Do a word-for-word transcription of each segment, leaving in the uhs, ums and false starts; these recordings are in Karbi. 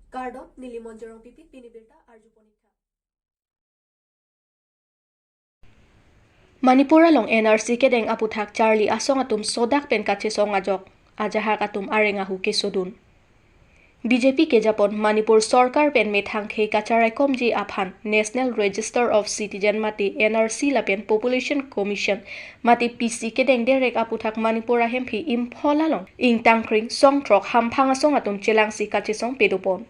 Kardom, neli Monjorong Pipi, pini birta arjupon ik tha. Manipur along N R C kedeng aputhak charli asong atum sodak pen kachesong ajok, ajahak atum areng ahu kesodun. B J P kejapon Manipur sorkar pen methang khei kacharaikomji aphan National Register of Citizen mate N R C lapen Population Commission mate P C kedeng derek aputhak Manipur ahemphi Imphal along ingtangkring songthrok hamphang asong atum chelangsi kachesong pedopon.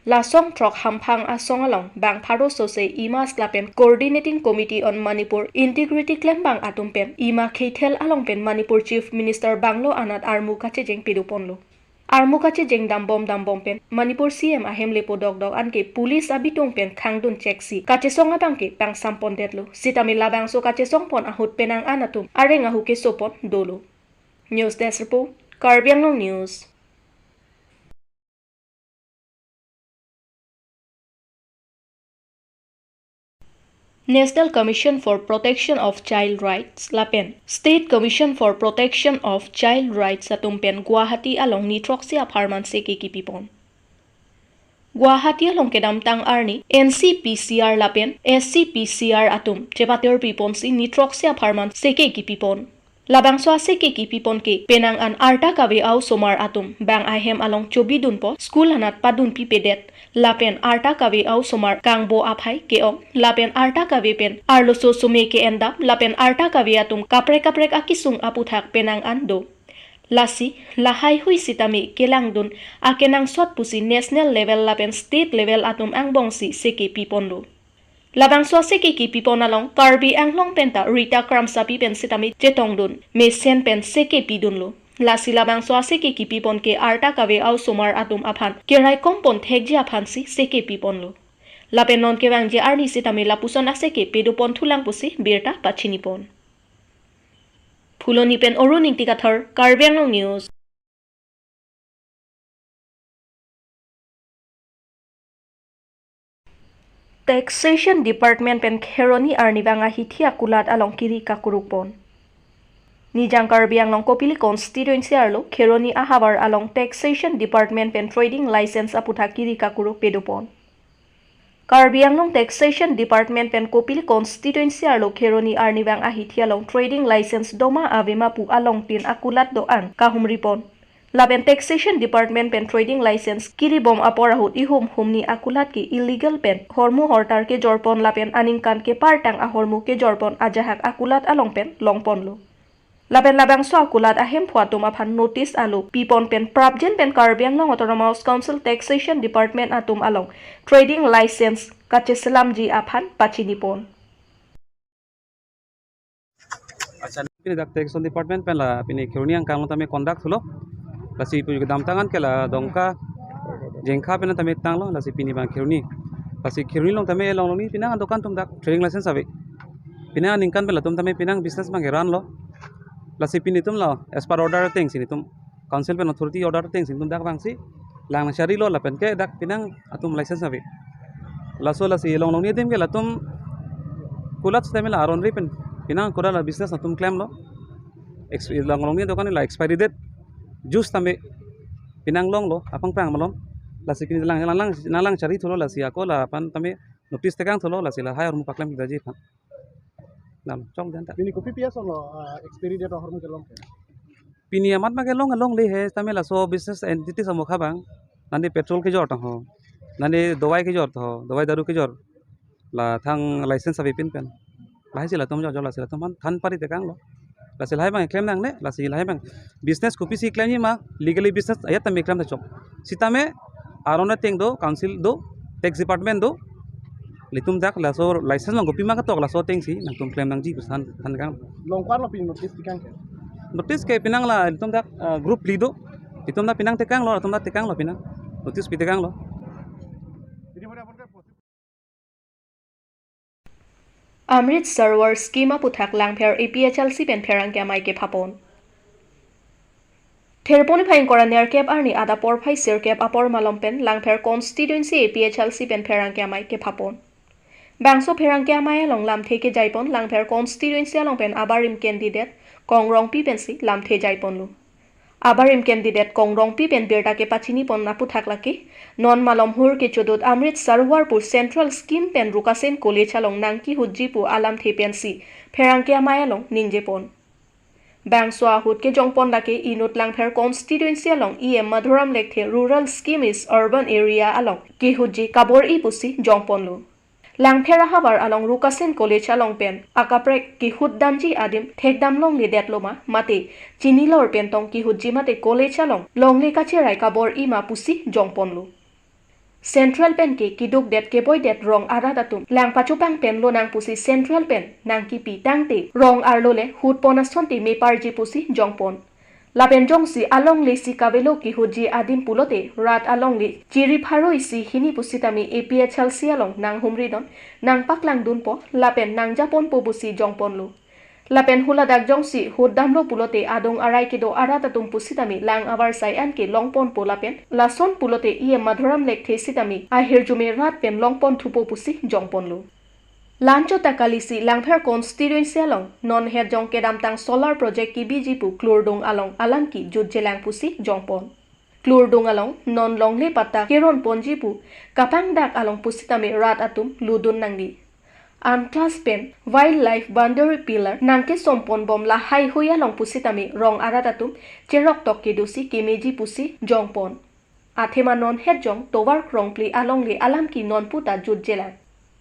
La songthrok hamphang asong along bang pharo sose IMAS lapen Coordinating Committee on Manipur Integrity klembang atum pen ima khethel along pen Manipur Chief Minister banglo anat armu kachejeng pedoponlo. Armu kachejeng dambom dambom pen Manipur C M ahem lepo dokdok anke police abitung pen khangdun cheksi kachesong abang ke pangsampondetlo. Sitame labangso kachesongpon ahut penang an atum areng ahu kesopon dolo. News Desk Report, Karbi Anglong News. National Commission for Protection of Child Rights lapen State Commission for Protection of Child Rights atum pen Guwahati along nithroksi apharman seke kipipon. Guwahati along kedamtang arni N C P C R lapen S C P C R atum chepatir piponsi nithroksi apharman seke kipipon. Labangso aseke kipipon ke penang an arta kave a-osomar atum bang ahem along chobidunpo, school anat padunpipedet, lapen arta kave a-osomar kangbo aphai ke-ong, lapen arta kave pen arloso some ke-endam, lapen arta kave atum kaprek kaprek akisung aputhak penang an do. Lasi lahai hui sitame kelangdun akenangsot pusi national level lapen state level atum angbongsi seke piponlo. Labangso aseke kipipon along Karbi Anglong penta Rita Kramsapi pen sitame chetongdun, mesen pen seke pidunlo. Lasi labangso aseke kipipon ke arta kave a-osomar atum aphan keraikompon thekji aphansi seke piponlo. Lapen non kevangji arni sitame lapuson aseke pedopon thulang pusi birta pachinipon. Phuloni pen Arun Ingti Kathar, Karbi Anglong News. Taxation Department pen Kheroni arnivang ahithi akulat along kiri kakurukpon. Nijang Karbi Anglong Kopili constituency arlo Kheroni ahavar along Taxation Department pen trading license aputhak kiri kakuruk pedopon. Karbi Anglong Taxation Department pen Kopili constituency arlo Kheroni arnivang ahithi along trading license doma avema pu alongtin akulat do-an kahumripon. Lapen Taxation Department pen trading license kiribom apor ahut ihum humni akulat ke illegal pen hormu hortar kejorpon lapen aningkan kepartang ahormu kejorpon ajahak akulat along pen longponlo. Lapen labangso akulat ahemphu atum aphan notice alo pipon pen prapjin pen Karbi Anglong Autonomous Council Taxation Department atum along trading license kacheselamji aphan pachinipon. Acha, pini dak Taxation Department pen la pini Kheroni angkang along tame conduct thulo. Lasi pu kedamtang an ke la Dongka Jengkha pen tame tanglo, lasi pini bang Kheroni. Lasi Kheroni along tame along along ni penang dokan atum dak trading license ave. Penang aningkan pen latum tame penang business bang keran lo. Lasi pini atum lo as per order atengsi netum council pen authority order atengsi netum dak bangsi lang nangcharilo lapen ke dak penang atum license ave. Laso lasi along along ni adim ke latum kulat sitame la aron ri pen penang kulat la business atum klemlo. Ex-, along along ni dokan la expiry date juice tame penang longlo apangprang malom. Lasi pini lang lang lang lang chari thulo, lasi ako la aphan tame notice tekang thulo, lasi lahai ahormu paklem daji aphan. Nam chong janta. Pini kopi pi asonlo, ah, expiry date ahormu kelong ke? Pini amat ma kelong along le he, tame laso business entity samokha bang. Nani petrol kejor ta ho. Nani dawai kejor ta ho, dawai daru kejor. La thang license ave pin pen. Lahai si latum jor jor, lasi latum aphan than pari tekanglo. Lasi lahai bang klem nangne, lasi lahai bang business kopisi klemji ma, legally business ajat tame klem ta chok. Sitame aron ateng do, council do, tax department do. Litum dak laso license along kopima ketok laso atengsi nangtum klem nangji pu than than kang. Longkwan lo pini notice tekang ke? Notice ke penang la litum dak, ah, group phli do. Litum dak penang tekanglo, litum dak tekanglo penang. Notice pi tekanglo. Amrit Sarovar scheme aputhak Langpher A P H L C pen pherangke amei kephapon. Therponi phai ingkoi ra nerkep arni adap porphai sirkep apor malom pen Langpher constituency A P H L C pen pherangke amei kephapon. Bangso pherangke amei along lamthe kejaipon Langpher constituency along pen abarim candidate Kong Rongpi pensi lamthe jaiponlo. Abarim candidate Kong Rongpi pen birta kepachini pon aputhak lake, non malom hur kechodot Amrit Sarovar pu Central Scheme pen Rukasen College along nangkehutji pu alamthe pensi pherangke amei along ningje pon. Bangso ahut kejong pon lake inut Langpher constituency along E M Madhuram Lekthe Rural Scheme is Urban Area along kehutji kabor-i pusi jong ponlo. Langpher ahavar along Rukasen College along pen akaprek kehut damji adim thekdam longledet loma mate chini lor pen tong kehutji mate college along longle kacherai kabor-i ma pusi jong ponlo. Central pen ke kidukdet keboidet rong arat atum lang pachopang pen lonang pusi Central pen nangkipi tangte rong arlo le hut pon asonte meparji pusi jong pon. Lapen jongsi alongle si kavelo kehutji adim pulote rat alongle chiri pharo isi hini pusitame A P H L C along nanghumri dun, nangpaklang dunpo, lapen nangja ponpo pusi jong ponlo. Lapen huladak jongsi hut damlo pulote adung arai kedo arat atum pusitame lang avarsai an ke long ponpo lapen lason pulote E M Madhuram Lekthe sitame ahirjume rat pen long pon thupo pusi jong ponlo. La-anchot ta kalisi Langpher constituency along non het jong kedamtang solar project kebiji pu Klurdung along alam kejutjelang pusi jong pon. Klurdung along non longle patta keron ponji pu kapangdak along pusitame rat atum ludun nangdi. An class pen wildlife boundary pillar nangkesom pon bom lahai hui along pusitame rong arat atum cherok tok kedosi kemeji pusi jong pon. Athema non het jong tovar krongpli alongle alam ke non puta jutjelang.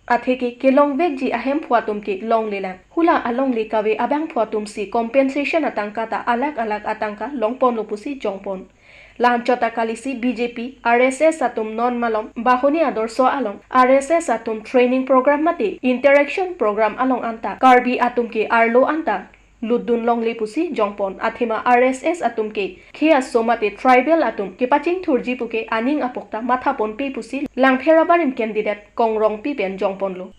Atheke kelongvekji ahemphu atum ke longlelang. Hula alongle kave abangphu atum si compensation atangka ta alak alak atangka long ponlo pusi jong pon. La-anchot ta kalisi B J P, R S S atum non malom Bahuni Adorsho along R S S atum training program mate interaction program along anta Karbi atum ke arlo anta lutdun longle pusi jong pon. Athema R S S atum ke khei aso mate tribal atum kepachingthurji pu ke aning apok ta matha ponpe pusi Langpher abarim candidate Kong Rongpi pen jong ponlo.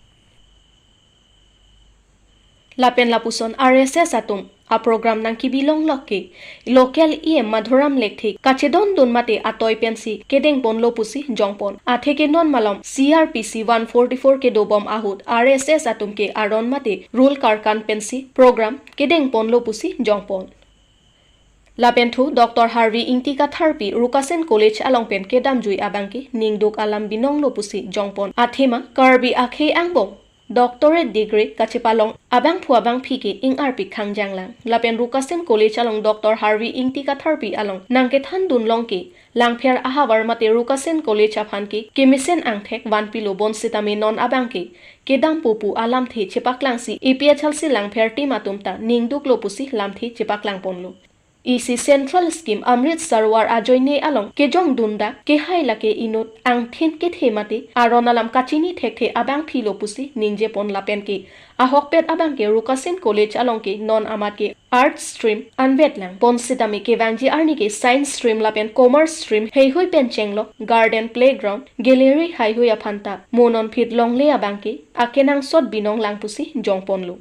Lapen lapuson R S S atum aprogram nangkebi longlok ke local E M Madhuram Lekthe kachedondun mate atoi pensi kedeng ponlo pusi jong pon. Atheke non malom C R P C one forty-four kedo bom ahut R S S atum ke aron mate rule karkan pensi program kedeng ponlo pusi jong pon. Lapen thu Doctor Harvi Ingti Katharpi Rukasen College along pen kedamjui abang ke ningduk alam binonglo pusi jong pon. Athema Karbi akhei angbong doctorate degree kachepalong abangphu abangphi ke ingarpik khangjanglang. Lapen Rukasen College along Doctor Harvi Ingti Katharpi along nangkethandun long ke Langpher ahavar mate Rukasen College aphan ke kemesen angthek vanpilo bonsitame non abang ke kedampo pu alamthe chepaklangsi A P H L C Langpher team atum ta ningduklo pusi lamthe chepaklang ponlo. Isi Central Scheme Amrit Sarovar ajoine along kejongdun dak kehai lake inut angthin kethe mate aron alam kachini thekthe abangphilo pusi ningje pon lapen ke ahokpet abang ke Rukasen College along ke non amat ke Arts stream anvet lang. Bonsitame kevangji arni ke Science stream lapen Commerce stream heihui pen chenglok garden, playground, gallery heihui aphan ta mo non phit longle abang ke akenangsot binong lang pusi jong ponlo.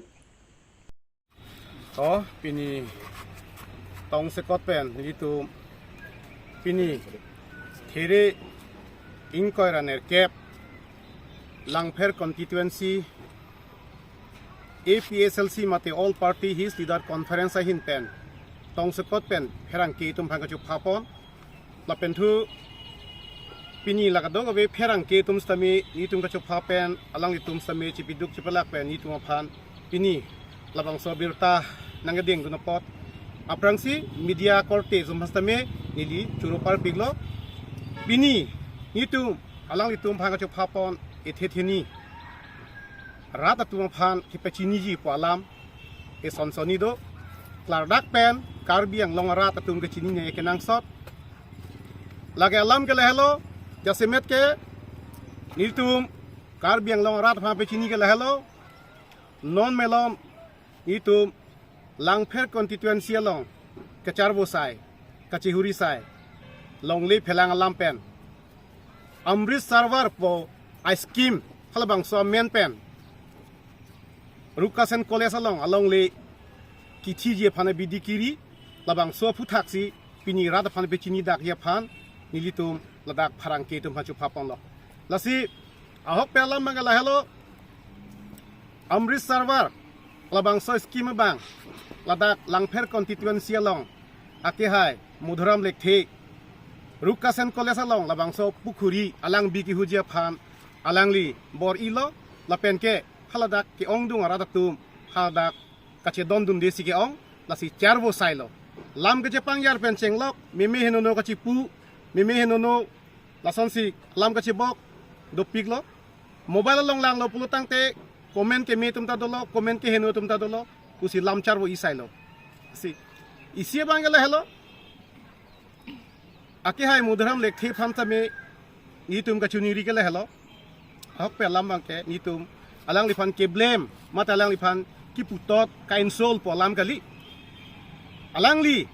To pini tongsekot pen nelitum pini there ingkoi ra nerkep Langpher constituency A P H L C mate All Party Hills Leader Conference ahin pen tongsekot pen pherangke atum aphan kachupha pon. Lapen thu pini la kadokave pherangke atum sitame nelitum kachupha pen alanglitum sitame chipiduk chipalak pen nelitum aphan pini labangso abirta nangkedengdun apot aphrangsi media korte atum aphan sitame neli choro parpiklo. Pini nelitum alanglitum aphan kachupha pon ethe theni rat atum aphan kepachiniji pu alam eson sonni do. Klardak pen Karbi Anglong arat atum kechinine kenangsot. Lake alam ke lahelo, jasemet ke nelitum Karbi Anglong arat aphan pachini ke lahelo. Non malom nelitum Langpher constituency along kacharvo sai, kachihuri sai, longle phelang alam pen Amrit Sarovar pu a-scheme halabangso amen pen Rukasen College along alongle kithiji aphan abidi kiri, labangso aphuthaksi pini rat aphan pachini dakji aphan nelitum ladak pherangke atum aphan chupha ponlo. Lasi ahokpet alam abang ke lahelo, Amrit Sarovar labangso scheme abang ladak Langpher constituency along Akehai Madhuram Lekthe, Rukasen College along labangso pukhuri alang bi kihuji aphan alangli bor-ilo, lapen ke haladak ke-ongdung arat atum haladak kachedondunde si ke-ong, lasi charvo sailo. Lam kachepangjar pen chenglok, meme henono kachipu, meme henono lasonsi lam kachebok dopiklo. Mobile along langlo pulo tangte comment keme atum ta dolo, comment keheno atum ta dolo, pusi lam charvo-i sailo. Si, isi abang ke lahelo. Akehai Madhuram Lekthe aphan tame nelitum kachiningri ke lahelo. Ahokpet alam abang ke nelitum alangliphan keblem mate alangliphan kiputot ka-insult pu alam kali. Alangli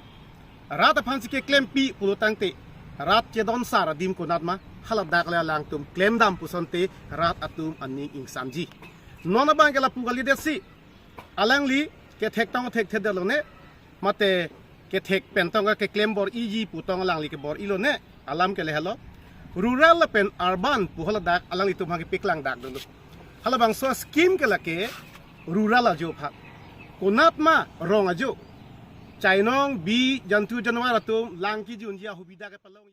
rat aphansi keklempi pulo tangte rat chedonsar adim konat ma, haladak le alangtum klemdam pusonte rat atum aning ingsamji. Non abang ke lapu kalidetsi, alangli kethek tong thekthe detlo ne, mate kethek pen tong keklem bor-iji pu tong alangli kebor-ilo ne, alam ke lahelo. Rural lapen urban pu haladak alanglitum ha kepaklang dak dolo. Halabangso scheme ke lake rural ajo aphan. Konat ma rong ajo. Chainong, bi, jantu janwar atum lang kijunji ahubida kepalong.